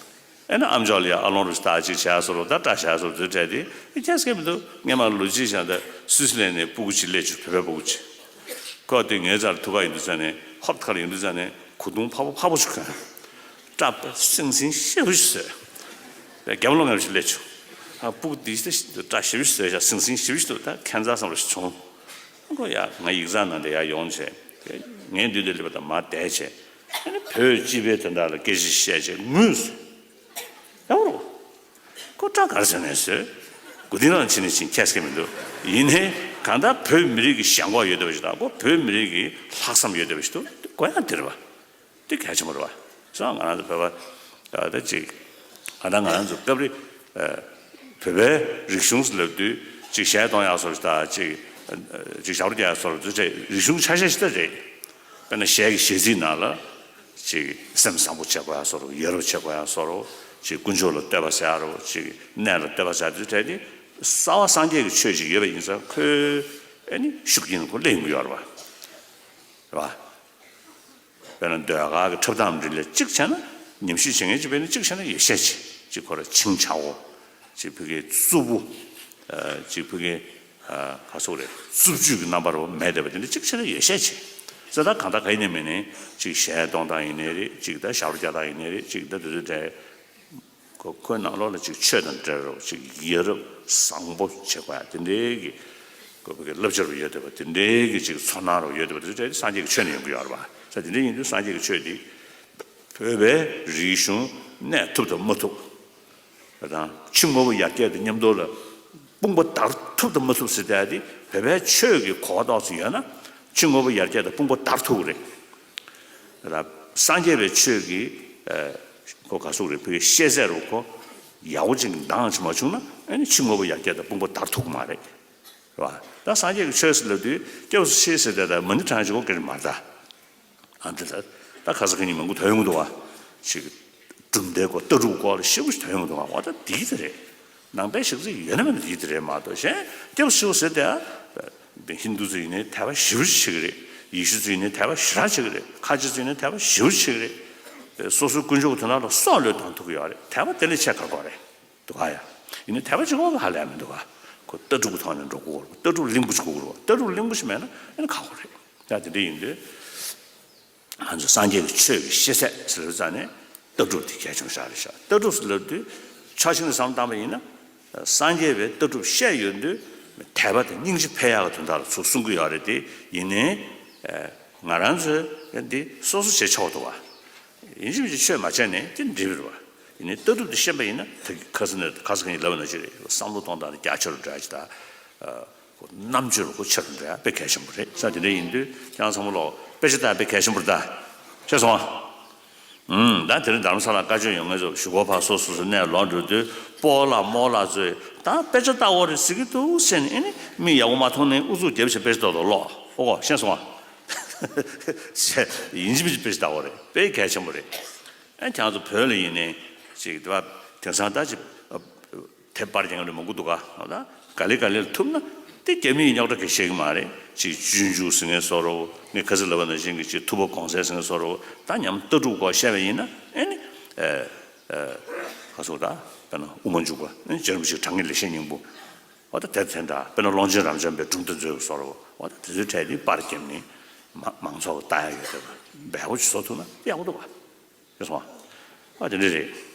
ཨེ་ན་ཨམ་ཅོག་ལ་ཡ་ཨ་ལོང་རུ་ད་ཅིག་བྱས་སོ་རུ་ད་སྐྲ་བྱས་སོ་རུ་དེ་བྲལ་ཏེ་ཁྱད་སྐད་མི་འདུག་སྔན་མ་ལོ་གཅིག་བཞག་ད་སུད་སི་ལན་ནས་སྤུ་གུ་ཅིག་སླེབས་བྱུང་། བོད་པའི་སྤུ་གུ་ཅིག་ཁོ་དེ་ངའི་རྩར་ཐུག་ག་ཡིན་དུས་ཙ་ནས་ཧོབ་ཁ་ལ་ཡིན་དུས་ཙ་ནས་གོས་ཐུང་ཕག་པོ་ཕག་པོ་ཅིག་གོན། སྐྲ་སིང་སིང་ཤེས་བུ་ཞིག་བཟོས། རྒྱབ་ལོགས་ངར་ཞིག་སླེབས་བྱུང་། ཨ་སྤུ་གུ་འདི་ཞིག་སྐྲ་ཞིབ་ཞིག་བཟོས་ཤག་སིང་སིང་ཞིབ་ཞིག་འདུག་ད་ཁྱད་མཚར་བསམ་པ་ཞིག་བྱུང་། ཁོ་ཡ་ང་ཡིག་ཚང་ནང་དེ་ཡར་ཡོང་བྱས། ངའི་མདུན་དེ་སླེབས་པ་དང་མར་བསྡད་བྱས། ཨ་ནི་བོད་སྤྱི་པའི་དོན་དག་ལ་སྐད་ཆ་བཤད་བྱས་ངུས་སོང་། ཡག་པོ་རེད། ཁོ་སྐྲ་ག་རེ་བཟོས་ནས་བཟོས། མགོ་རྟིང་ནང་ཕྱིན་ནས་ཕྱིན་ཁྱད་སྐད་མི་འདུག་ཡིན་ནའི་གང་ལྟར་བོད་མི་རིགས་ཀྱི་ཞེན་ཁོག་ཡོད་བསྡད་པ་ཞིག་དང་ཁོ་བོད་མི་རིགས་ཀྱི་ལྷག་བསམ་ཡོད་བསྡད་པ་ཞིག་འདུག་དགོས་ཡག་འདི་རེད་བ། འདི་གལ་ཆེན་པོ་རེད་བ། སོང་ང་རང་ཚོ་བོད་པ་ད་ཅིག་ད་ལྟ་ང་རང་ཚོ་སྐབས་རེ་བོད་པའི་རིག་གཞུང་ཟེར་ལབ་དུས་ཅིག་གཞས་གཏོང་ཡག་སོགས་ད་ཅིག་ཅིག་ཞབས་བྲོ་རྒྱག་ཡག་སོགས་ད་ཅིག་རིག་གཞུང་ཆ་ཤས་ཤིག་ད་རེད། དཔེར་ན་གཞས་ཀྱི་གཞས་ཚིག་ནང་ལ་ཅིག་སེམས་བཟང་པོ་བྱེད་དགོས་ཡག་སོགས་རུ་ཡ་རབས་བྱེད་དགོས་ཡག་སོགས་རུ་ཅིག་དཀོན་མཆོག་ལ་བསྟོད་པ་ཟེར་ཡག་རུ་ཅིག་གནས་ལ་བསྟོད་པ་ཟེར་ཡག་དེ་གྲས་དེ་གསར་བ་སངས་རྒྱས་ཀྱི་ཆོས་ཅིག་ཡོད་པ་ཡིན་ཙང་ཁོའི་ཨ་ནི་ཤུགས་རྐྱེན་ཁོ་སླེབས་ཡོང་གི་ཡོད་རེད་བ། རེད་བ། དཔེར་ན་ཟློས་གར་གྱི་འཁྲབ་སྟངས་འདི་ལ་གཅིག་བྱས་ན་ཉམས་ཞིབ་བྱེད་མཁན་གཅིག་དཔེར་ན་གཅིག་བྱས་ན་ཡོད་ཤས་ཆེ་གཅིག་ཁོ་ར་ཆིང་ཆའོ་གཅིག་ཕ་གིའི་རྩུབ་པོ་གཅིག་ཕ་གིའི་ག་ཟེར་རེད། རྩུབ་སྤྱོད་ཀྱི་རྣམ་པ་རུ་མེད་བསྡད་པ་དེ་འདྲ་གཅིག་བྱས་ན་ཡོད་ཤས་ཆེ། ཙི་ད་གང་ལྟར་ག་ཡིན་ནའི་མིན་ནའི་གཅིག་གཞས་གཏོང་སྟངས་ཡིན་ནའི་རེད། གཅིག་ད་ཞབས་བྲོ་རྒྱག་སྟངས་ཡིན་ནའི་རེད། གཅིག་ད་དེ་ཚོ་འདྲ། ཁོ་ཁོའི་ནང་ལོགས་ལ་ཅིག་ཆོས་དང་འབྲེལ་རོགས་ཅིག་ཡ་རབས་བཟང་པོ་བྱེད་དགོས་ཡ་དེ་འདྲའི་གི་ཁོ་བོད་ཀྱི་བསླབ་བྱ་རུ་ཡོད་བསྡད་པ་དེ་འདྲའི་གི་ཅིག་ཚོར་སྣང་རུ་ཡོད་བསྡད་པ་དེ་འདྲའི་སངས་རྒྱས་ཀྱི་ཆོས་ནས་ཡོང་གི་ཡོད་རེད་པ། ས་དེ་འདྲ་ཡིན་དུས་སངས་རྒྱས་ཀྱི་ཆོས་འདི་བོད་པའི་རིག་གཞུང་གནས་ཐུབ་དང་མ་ཐུབ་དང་ཕྱི་དངོས་པོ་ཡར་རྒྱས་དང་མཉམ་དུ་ལ་དཔུང་པ་དར་ཐུབ་དང་མ་ཐུབ་ཟེར་བསྡད་དེ་བོད་པའི་ཆོས་ཀྱི་གོ་བ་ཏོག་ཙམ་ཡོད་ན་ཕྱི་དངོས་པོ་ཡར་རྒྱས་དང་དཔུང་པ་དར་ཐུབ་ཀྱི་རེད། ད་སངས་རྒྱས་པའི་ཆོས་ཀྱི་ཨ་ཁོ་ག་ཟེར་རེད། བོད་ཤེས་ཚད་རུ་ཁོ་ཡག་པོ་ཅིག་འདང་ཅིག་མ་བྱུང་ན་ཨ་ནི་ཕྱི་དངོས་པོ་ཡར་རྒྱས་དང་དཔུང་པ་དར་ཐུབ་ཀྱི་མ་རེད། རེད་བ། ད་སངས་རྒྱས་ཀྱི་ཆོས་ཟེར་ལབ་དུས་སྐྱབས་སུ་མཆི་ཟེར་ཏེ་ད་མ་ཎི་བགྲང་བྱེད་སྐོར་སྐད་ཆ་མ་རེད་ད། ཨ་འདི་ད་ད་ཁ་སང་ཁ་ཉིན་མང་པོ་ཐོན་ཡོང་གི་འདུག་བ། ཅིག་གྲུབ་མཐའི་སྐོར་ལྟ་གྲུབ་སྐོར་ལ་ཞེ་པོ་ཞིག་ཐོན་ཡོང་གི་འདུག་བ། འོ་ད་འདི་གི་ད་རེད། ནང་པའི་ཞག་ཚི་ཡོད་ན་མེད་ན་འདི་གི་ད་རེད་མ་གཏོགས་གཞན་སྐྱབས་སུ་མཆིའོ་ཟེར་ཏེ་ཨ། ཧིན་དུ་ཚོ་ཡིན་ནའི་དད་པ་ཞེ་པོ་ཞིག་བྱེད་ཀྱི་རེད། ཡེ་ཤུ་ཚོ་ཡིན་ནའི་དད་པ་ཞེ་དྲག་བྱེད་ཀྱི་རེད། ཁ་ཆེ་ཚོ་ཡིན་ནའི་དད་པ་ཞེ་པོ་ཞིག་བྱེད་ཀྱི་རེད། སོ་སོའི་དཀོན་མཆོག་གི་དོན་དག་ལ་སྲོག་བློས་གཏོང་ཐུབ་ཀྱི་ཡོད་རེད། དད་པ་དེ་ལས་ཆེ་ག་དགོས་རེད། འདུག་ག་ཡ། ཡིན་ནའི་དད་པ་བྱེད་དགོས་པ་ཧ་ལས་མི་འདུག་ག་ཁོ་ལྟ་གྲུབ་ཀྱི་ཐོག་ནས་འགྲོ་དགོས་རེད། ལྟ་གྲུབ་གླིང་བུ་ཞིག་དགོས་རེད། ལྟ་གྲུབ་གླིང་བུ་ཞིག་མེད་ན་ཨ་ནི་ཁག་པོ་རེད། ད་དེ་འདྲ་ཡིན་དུས། ང་ཚོ་སངས་རྒྱས་ཀྱི་ཆོས་ཀྱི་ཤེས་ཚད་ཟེར་བའི་རྩ་ནས་ལྟ་གྲུབ་དེ་གལ་ཆེན་པོ་ཞིག་རེད་ཤག་ལྟ་གྲུབ་ཟེར་ལབ་དུས་ཕྱོགས་གཅིག་ནས་བསམ་བློ་བཏང་པ་ཡིན་ན། སངས་རྒྱས་པའི་ལྟ་གྲུབ་བཤད་ཡོང་དུས་དད་པ་དང་སྙིང་རྗེ་འཕེལ་ཡག་གི་དོན་དག་ལ་ཚུར་གསུང་གི་ཡོད་རེད་དེ། ཡིན་ནའི་ང་རང་ཚོས་འདི་སོ་སོ་བྱེད་ཆོག་འདུག་བ། ཡིན་གཅིག་མིན་གཅིག་ཆོས་མ་བྱས་ནས་དེ་འགྲིག་གི་རེད་བ། ཡིན་ནའི་ལྟ་གྲུབ་དེ་ཤེས་པ་ཡིན་ན་ད་གི་ཁ་སང་ནས་ཁ་སང་གི་ལབ་པ་ནང་བཞིན་རེད། བསམ་བློ་གཏོང་སྟངས་དེ་རྒྱ་ཆེ་རུ་འགྲོ་ཡ་ཅིག་དང་། རྣམ་དཔྱོད་ལ་ཁོ་ཆེ་རུ་འགྲོ་ཡ་དཔེ་གལ་ཆེན་པོ་རེད། ས་དེ་འདྲ་ཡིན་དུས་ཁྱེད་རང་ཚང་མ་ལོག་དཔེ་ཆ་ལྟ་དཔེ་གལ་ཆེན་པོ་རེད་ད། ཤེས་སོང་ཨ། ཨུམ། ད་དེ་རིང་རྡ་རམ་ས་ལ་བཀའ་ཆོས་ཡོང་མཁན་ཚོ་གཞུག་གུ་ཕར་སོ་སོ་སོ་གནས་ལོག་འགྲོ་དུས་སྤོ་ལགས་རྨོ་ལགས་ཚོས་ད་དཔེ་ཆ་ལྟ་འོ་རེད་ཟེར་གི་འདུག་ཟེར་ནས་ཨེ་ནི་མི་ཡག་པོ་མ་མཐོང་ནས་ཨུ་ཚུགས་རྒྱབ་བྱས་དཔེ་ཆ་ལྟ་དོ་ལོག་ཨོ་གོ་ཤེས་སོང་ཨ། ཡིན་གཅིག་མིན་གཅིག་དཔེ་ཆ་ལྟ་འོ་རེད། དཔེ་གལ་ཆེན་པོ་རེད། ཨ་ཁྱེད་ཚོ་བོད་ལ་ཡིན་ནའི་ཅིག་དེ་བ་དེང་སང་ད་ཅིག་དེབ་པར་རྒྱག་མཁན་མང་པོ་འདུག་ག་ད་ག་ལེ་ག་ལེ་ལ་ཐུབ་ན་དེ་རྒྱ་མིས་རྙོག་དྲ་ག་བཤད་གི་མ་རེད། ཅིག་སྤྱོད་འཇུག་ཟེར་མཁན་བཟོ་འདྲ་བོ། ངས་ཁ་སང་ལབ་པ་ནང་བཞིན་གྱི་ཅིག་ཐུབ་པ་གོང་གསལ་ཟེར་མཁན་བཟོ་འདྲ་བོ། ད་ཉམས་ལྟ་གྲུབ་སྐོར་བཤད་པ་ཡིན་ན་ཨེ་ནི་ཨ་ཨ་ག་ཟེར་ད་དཔེར་ན་དབུ་མ་འཇུག་པ་ཨེ་ནི་རྗེ་རིན་པོ་ཆེའི་དྲང་ངེས་ལེགས་བཤད་སྙིང་པོ། འོ་ད་དེ་དེ་འདྲ་དཔེར་ན་ཀློང་ཆེན་རབ་འབྱམས་པའི་སྒྲུང་དེ་ཚོའི་བཟོ་འདྲ་བོ། འོ་ད་དེ་ཚོའི་གྲས་དེ་པར་བརྒྱབ་ནས་མ་མང་ཚོགས་ལ་ལྟ་ཡ་ཡོད་བསྡད་པ་འབེལ་པོ་ཅིག་བཟོ་ཐུབ་ན་ཡག་པོ་འདུག་ག་ཤེས་སོང་ཨ། ཨ་དེ་འདྲ་རེད།